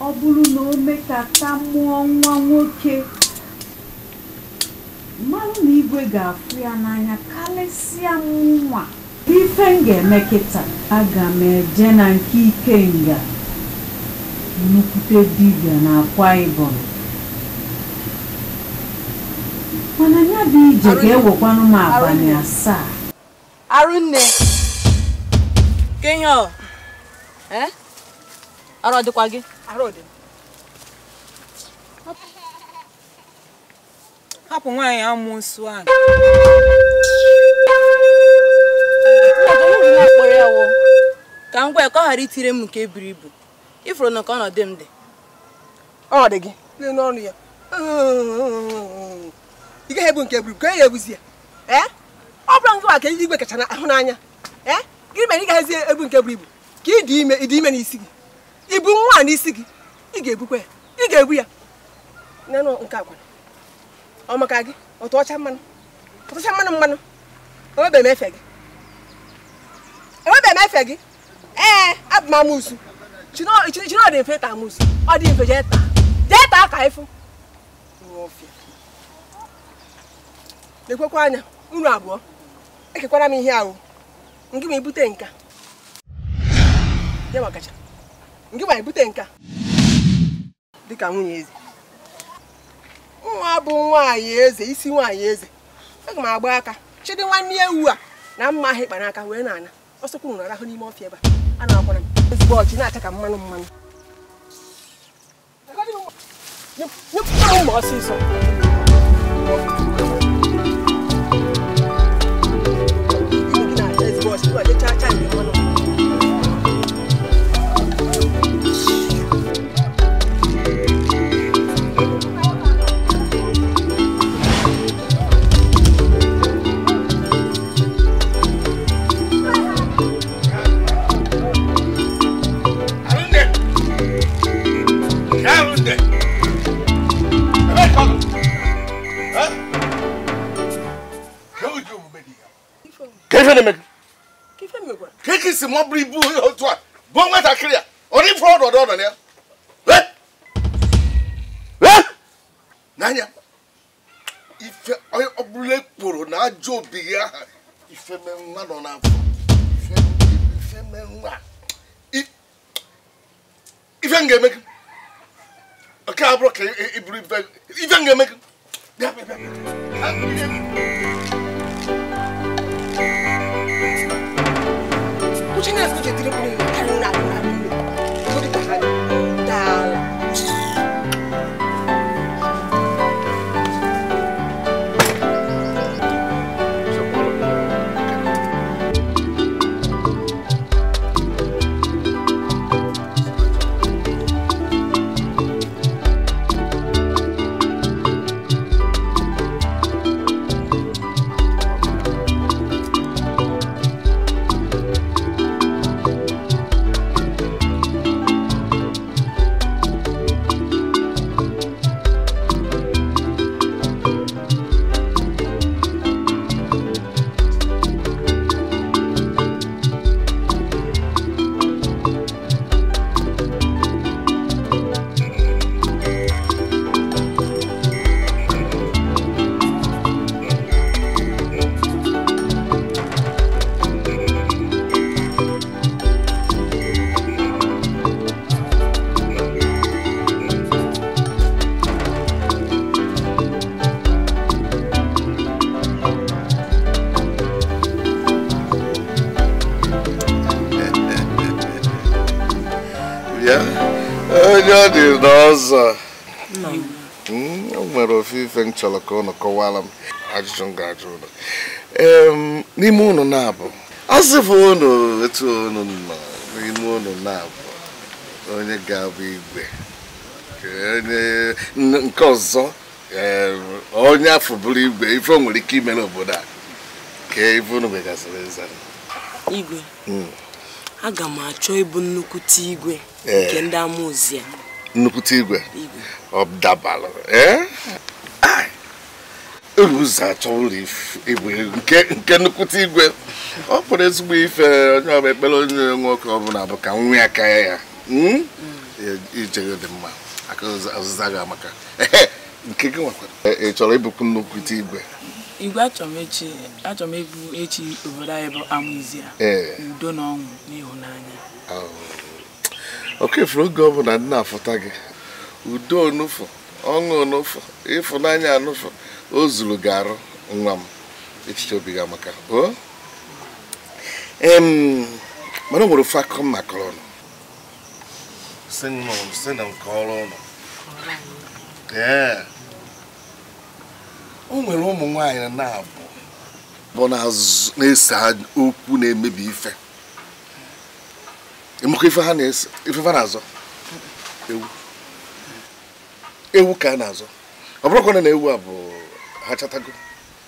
Ọ bụrụ na o mekata mụọ nwa nwoke, mmanụ na igwe ga-afụ ya n'anya karịsịa nwa. Ife m ga-eme kịta, aga m eje na nke Ikenga, nnukwute dibịa na Akwa Ibom. Mana ya bụ ije ga-ewekwanụ m abalị 7. Arụnne, kenyo, eh? Arụ ọ dịkwa gị? Arụ dị. Hapụ nwaanyị amụsụ ahụ. Ka m gwa ya ka ọ ghara itire m nke buru ibu. Ifuru na ka ọnọdụ m dị. Ọ dị gị lee n'ọnụ ya. Ị gaghị ebu nke buru ibu ka ya ebuzi ya. Ee? Ọ bụrụ nke ka igwe kacha ahụ n'anya. Ee? Gịnị mere ị gaghịzi ebu nke buru ibu? Ka ị dị ime n'isi gị. Ibu nwa n'isi gị. Ị ga-ebukwa ya. Ị ga-ebu ya. Nanụ nke akwa. Ọ maka gị, ọ tụọcha mmanụ. Ọ tụọcha mmanụ mmanụ. Ewebe m efe gị. Ewebe m efe gị. Ee, abụ m amụsụ. Chino dị mfe ta amụsụ. Ọ dị mfe jee taa. Jee taa ka ịfụ. Lekwekwa anya, unu abụọ. Ekekwara m ihe ahụ. Ngị ma ibute nka. Ya makacha. Ngị ma ibute nka. Dịka nwunye eze. Nwa bụ nwaanyị eze, isi nwaanyị eze. Aga m agba aka. Chidi nwanne ewu a na mma ahụ ịkpa n'aka wee na-ana. Ọsọ kwuru na arahụ n'ime ọfịa ebe a. A na-akwara m ezigbo ọchị na-acha ka mmanụ mmanụ. Nyepụ m ọsịsọ. Ime gị na-acha ezigbo ọchị, na-acha cha nke mmanụ. Keke si mo buru ibu otu a bụ nwatakịrị a ọ dị fọrọ ọdọdọ nọ ya n'anya ife ọ bụla ekporo na ajọ obi ya ife me nwa nọ n'afọ ife me nwa ife m ga-eme gị nke a bụrụ ka iburu ife m ga-eme gị bịa bịa bịa. N'ọzọ o nwere ofe ife m chọrọ ka ụnụ kọwara m ajụjụ m ga-ajụ ụnụ n'ime ụnụ na-abụ asịfụ ụnụ etu ụnụ nọ n'ime ụnụ na-abụ onye ga-abụ igwe onye nke ọzọ onye afọ bụrụ igwe ife o nwere ike ime n'obodo a ka ife ụnụ nwegasịrị ịza igwe. Aga m achọ ịbụ nnukwute igwe nke ndị amụzi a. Nnukwute igwe ọ dabalụ uru ụzọ achọ ụlọ igwe nke nnukwute igwe ọ pụrụ ezigbo ife onye ọbụla ekpere onye nwoke ọbụla bụ ka nwa ya ka ya ije dị mma aka ọzịza gị amaka nke gị nwakwara ị chọrọ ịbụkwu nnukwute igwe? Igwe achọrọ m ịbụ echi obodo anyị bụ Amụzia udo na ọṅụ na ịhụnanya. Oke furu oge ọbụla ndị na-afụta gị udo onufụ ọṅụ onufụ ịfụnanya anụfụ o zuru gị arụ nwa m echiche obi gị amaka o mana o nwere ofe akụkọ m makọrọ ọnụ si na nke ọrụ ụnụ ee O nwere ụmụ nwaanyị na-abụ bụ na-ese okwu na-emebi ife. Ịmụkọ ife ha na-ese, ife ha na-azọ. Ewu. Ewu ka a na-azọ. Ọ bụrụkwa na ewu a bụ ha chatago.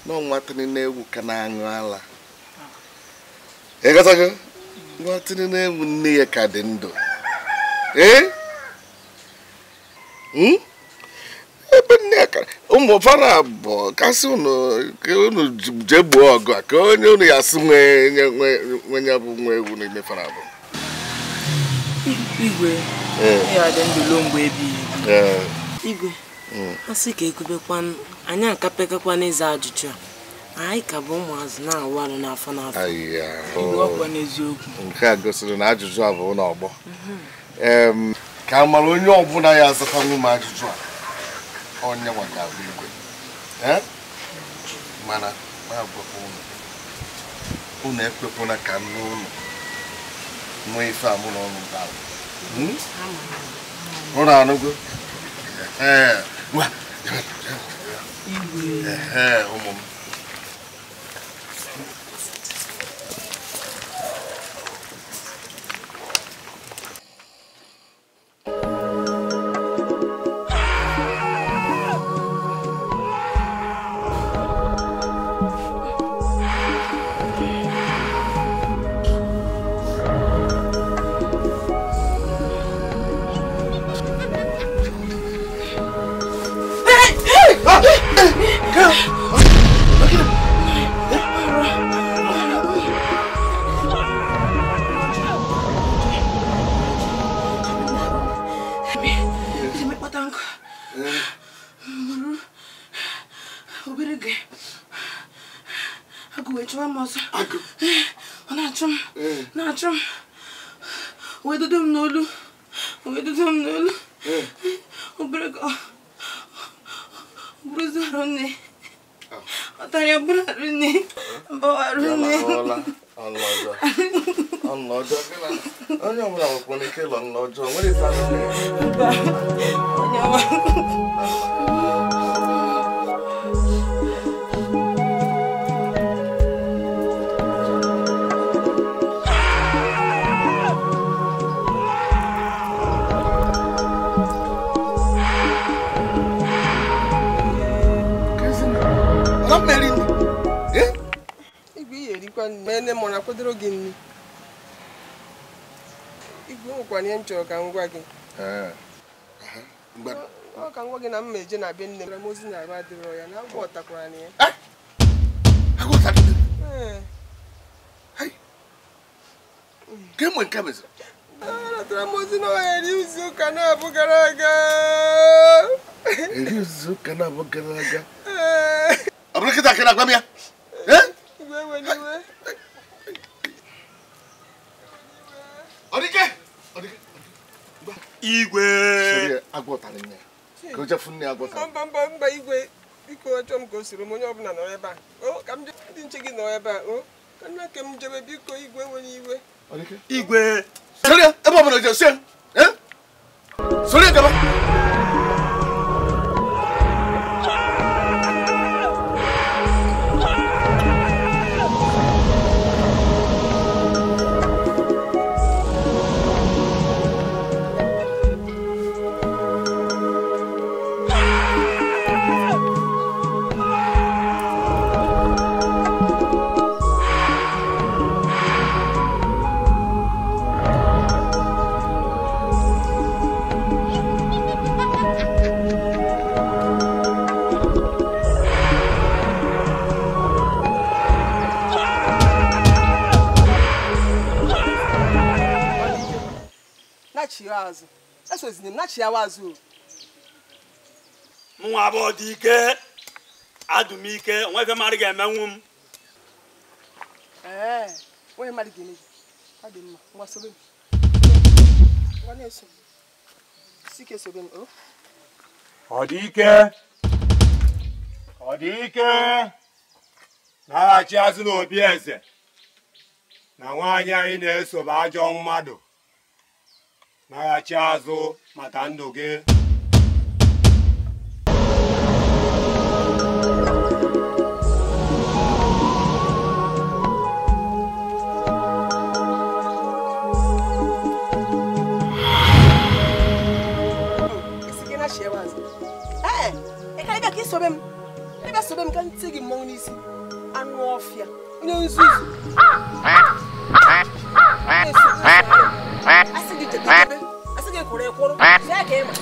N'ọnwa tịrị na ewu ka na-aṅụ ala. Ị ghọtago? Nwa tịrị na ewu nne ya ka dị ndụ. Ee? Ebe nne ya ka ụmụ fara bụ kasị unu jee gbuo ọgụ a ka onye unu ya asị nwe ya bụ nwa ewu n'ime fara bụ. Igwe, ya dị ndụ ruo mgbe ebighị ebi. Igwe, a sị ka ekwubekwa anyị akapekakwa n'ịza ajụjụ a. Anyị ka bụ ụmụazụ na-awụ arụ n'afọ n'afọ. Igwe, ọkwa n'eziokwu. Nke a gosiri na ajụjụ a bụ n'ọgbọ. Ka a mara onye ọbụla ya azatanwu m ajụjụ a, onye nwa ga-abụ igwe. Mana na-agwakwa unu, unu ekwekwana ka nne unu nwee ife a mụ na ọnụ bara. Unu anụgo? Ụmụ m. Ka m gwa gị ọ ka m gwa gị na m eje na be nne m ozi na-arụ adịrọ ya na agwọ ọtakwara na ya. Kemgbe nke meziri? Aratara m ozi na ọhịa eri izu ụka na-abụ gara aga. Eri izu ụka na-abụ gara aga? Ọ bụrụ kịta ka na-agwa m ya? Igwe ewe n'iwe. Ọ dike! Igwe. Mba mba mba igwe, biko achọ m ka o soro m onye ọbụla nọ ebe a. O ka m ndị nche gị nọ ebe a. O ka nna ke m jebe biko igwe nwere iwe. Igwe. Sori ebe ọbụla je sie. Sori gaba. Mụnwa bụ Odike, adụmike, onwe ife mmadụ ga-emenwu m. Ee, onye mmadụ ga-eme gị. Ọ dị mma, ngwa sobe m. Ngwa na-eso m. Sike sobe m, o. Odike! Odike! Naghachi azụ n'obi eze na nwaanyị anyị na-eso bụ ajọ mmadụ. Naghachi azụ maka ndụ gị. Isobe m. Ebe sobe m ka ntị gị mmọnwụ n'isi. Anụ ọfịa. Onye nzuzu. Asị gị jebe jebe. Asị gị kwụrụ ekwụrụ. Fee ka ịma.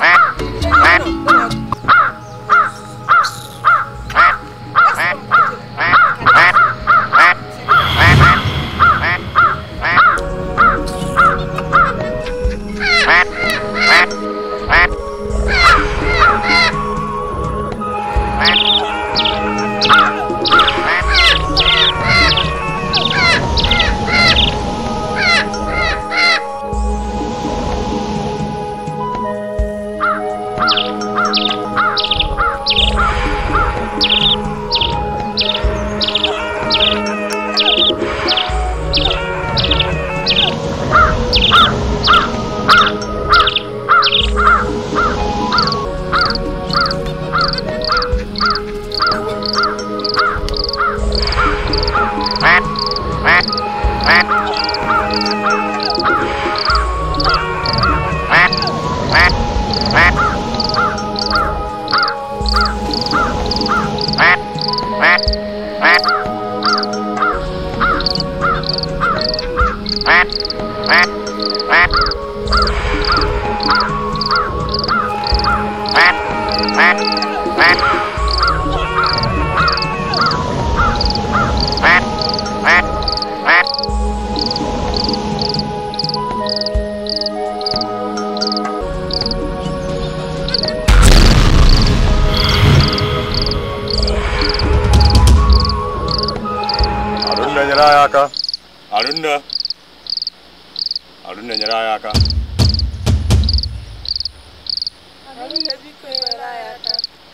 Arụnne nyere anyị aka.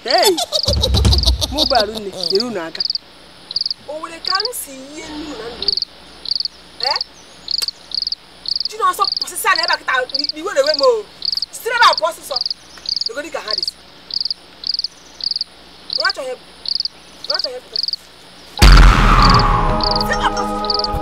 Hey! Mụ bụ Arụnne nyere unu aka. O nwere ka m si yie nnu na ndụ. Eh? Ji na ọsọ pụsịsị na ebe a kịta iwe na-ewe m o. Sitere ebe a pụọ ọsịsọ. Egodi ka ha dị. Nwa achọghị ịpụ. Nwa achọghị ịpụta. Si ebe a pụọ ọsịsọ.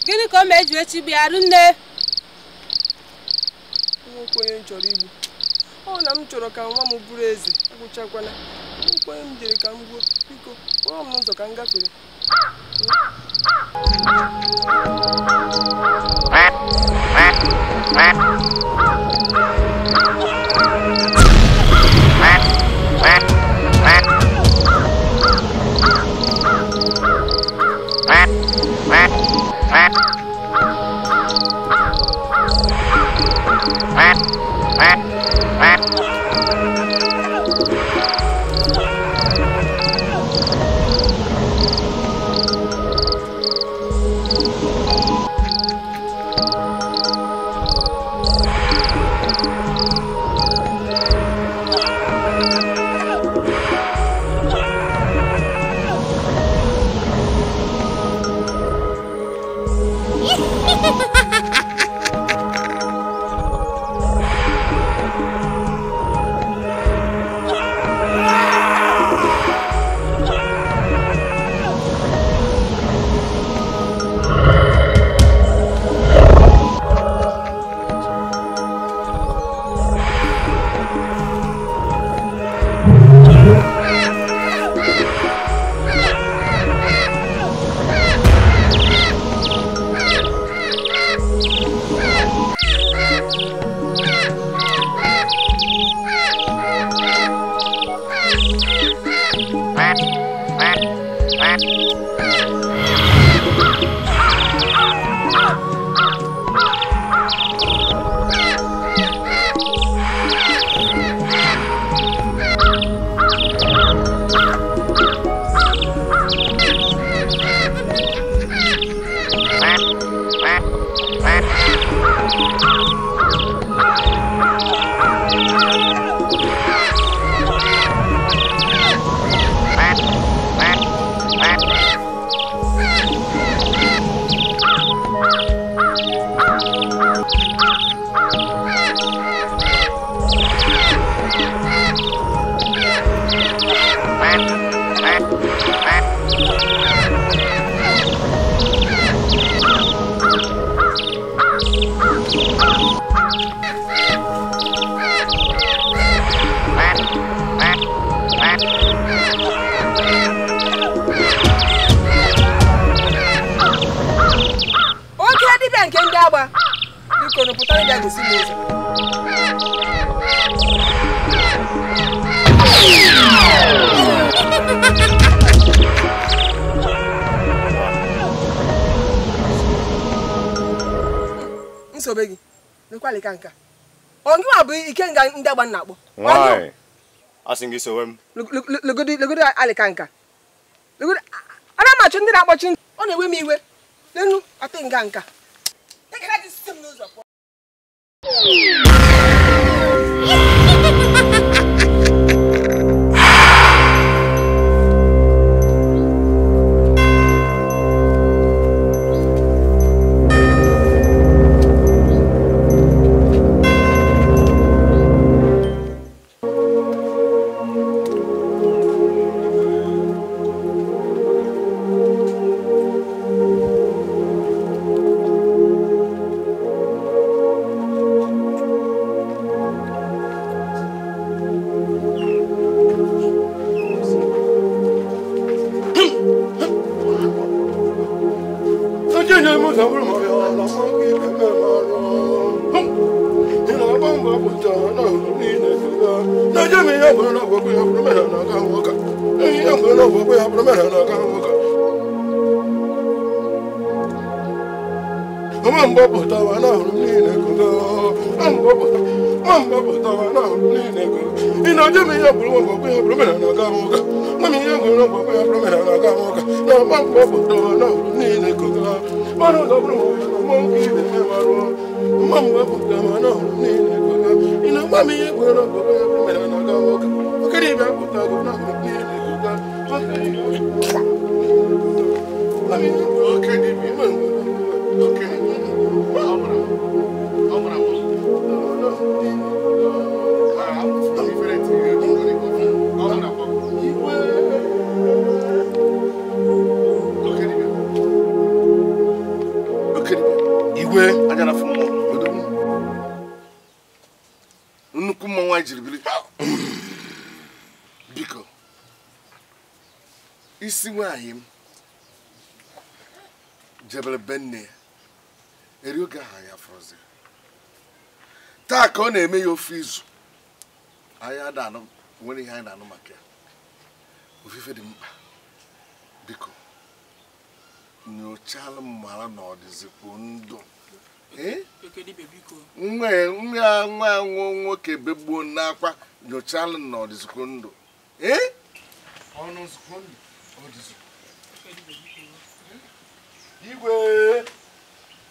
Gịnị ka o mee ji echi bịa Arụnne? Nwoke onye m chọrọ igbu. Ọ na m chọrọ ka nwa m bụrụ eze, agwụchakwana. Nwoke onye m jere ka m gbuo, biko, kpọrọ m n'ụzọ ka m gafere. Why? I think it's a Look at Alicanca. Look at I'm not watching on the way me. Then I think Ganka. Take that. Biko isi nwaanyị m jebere be nne ya eri oge ahụ ya fọrọzi taa ka ọ na-eme ya ofe izu anyị ada anụ nwere ihe anyị na-anụ maka ya ofufe dị mkpa biko nyochalụ m mara na ọ dịzikwu ndụ nwa nwa nwoke begbuo n'akwa nyochalụ na ọ dịzikwu ndụ Igwe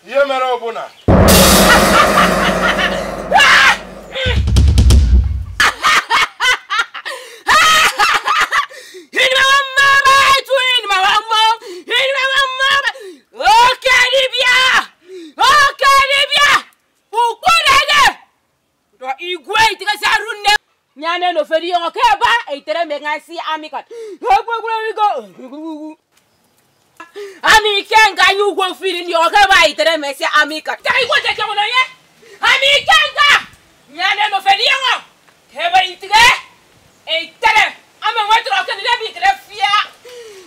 ihe mere ọbụla Ami kenga you go feel in your cover itere mesi amika. Tai go take you ye. Ami kenga. Nyane no feri yango. Heba itere. E itere. Ame wetro ke ni bi kre fia.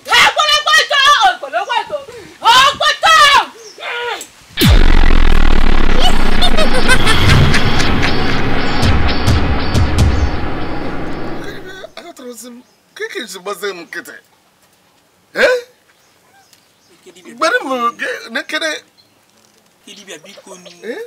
Ha ko le kwato, ko le kwato. O kwato. Kiki si gbaze m nkịtị. Eh? Gbere m nekere. Dibịa biko nu. Eh?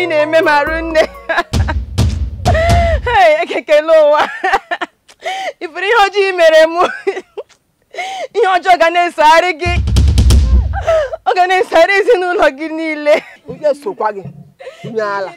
Na-eme m arụ nne. Hey, ekekele ụwa. Ifuru ihe ọjọọ mere mụ. Ihe ọjọọ ga na-esogharị gị. Ọ ga na-esogharị ezinụlọ gị niile. Onye sokwa gị nye ala.